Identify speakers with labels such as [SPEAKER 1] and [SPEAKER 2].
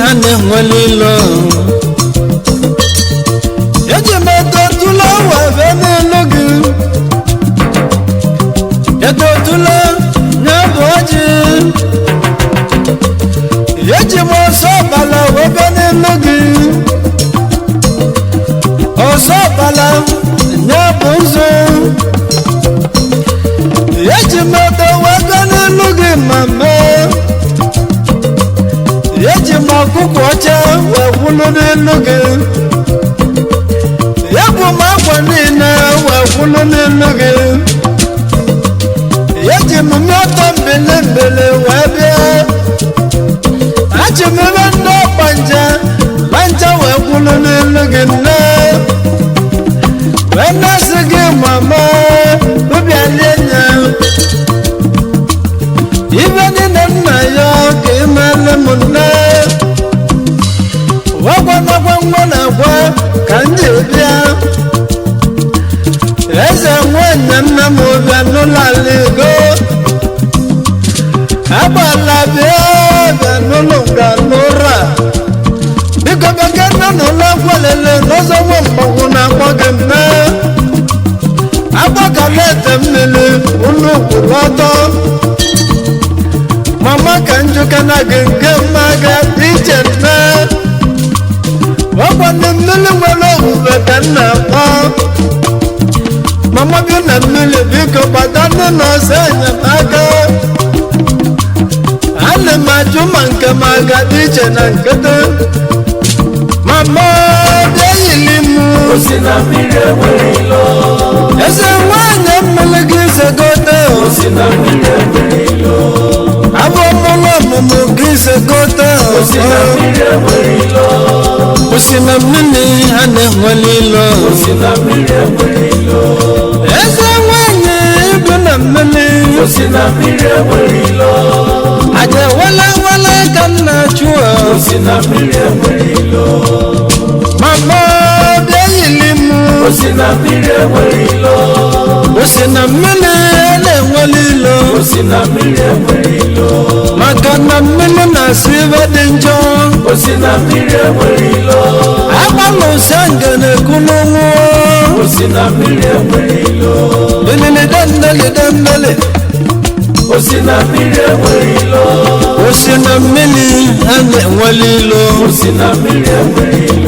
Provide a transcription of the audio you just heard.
[SPEAKER 1] a na-enwele ilo. Eji m etotula wee bịa n'elu gị. Etotula nye bụ ọjị. Eji m ọsọ ọbala wee bịa n'elu gị. Ọsọ ọbala nye bụ nzu. Eji m eto wee bịa n'elu gị mama. Eji m ọkụkọ ọcha wee kwụlụ n'elu gị. Ebu m akwa niile wee kwụlụ n'elu gị. Eji m mmịọtọ mbele mbele wee bịa. Achị m ebe ndị ọgbanje gbanje wee kwụlụ n'elu gị nne. Wee na-asị gị mama, ụbịalie nye. Ibe niile nna ya ka imele m nne. Wagwanagwa nwa na-agwa ka m ji bịa. Eze nwanyị nna m bịa n'ụlọ ala ego. Agbala bịa bịa n'ụlọ nga n'ụra. Biko bịa nne n'ụlọ akwalele n'ọzọ nwa mgbọgwụ na-akpọ gị nne. Agbakala ete mmiri unu kwụrụ ọtọ. Mama ka njụka na gị nke mma ga dị iche nne. Ọkwa ndị mmiri nwere owuwe ka m na-akpọ. Mama bi na mmiri, biko gbata ndị nọọsụ enyemaka. Ana m ajụ ma nke m aga dị iche na nkịtị. Mama bịa yili m.
[SPEAKER 2] Osi na mmiri enwere ilo.
[SPEAKER 1] Eze nwanyị mmiri gị segote.
[SPEAKER 2] Osi na mmiri enwere ilo.
[SPEAKER 1] Abụ mụlụ ọmụmụ gị segote.
[SPEAKER 2] Osi na mmiri enwere ilo.
[SPEAKER 1] Osi na mmiri a na-enwele ilo.
[SPEAKER 2] Osi na mmiri enwere ilo.
[SPEAKER 1] Eze nwanyị bi na mmiri.
[SPEAKER 2] Osi na mmiri enwere ilo.
[SPEAKER 1] Aja wele wele ka m na-achụ.
[SPEAKER 2] Osi na mmiri enwere ilo.
[SPEAKER 1] Mama bịa yili m.
[SPEAKER 2] Osi na mmiri enwere ilo.
[SPEAKER 1] Osi na mmiri na-enwele ilo.
[SPEAKER 2] Osi na mmiri enwere ilo.
[SPEAKER 1] Maka na mmiri na-asị ibe dị njọ.
[SPEAKER 2] Osi na mmiri enwere ilo.
[SPEAKER 1] Agbalụsa ngene kununwu.
[SPEAKER 2] Osi na mmiri enwere ilo.
[SPEAKER 1] Ilili dendele dendele.
[SPEAKER 2] Osi na mmiri enwere ilo.
[SPEAKER 1] Osi na mmiri a na-enwele ilo.
[SPEAKER 2] Osi na mmiri enwere ilo.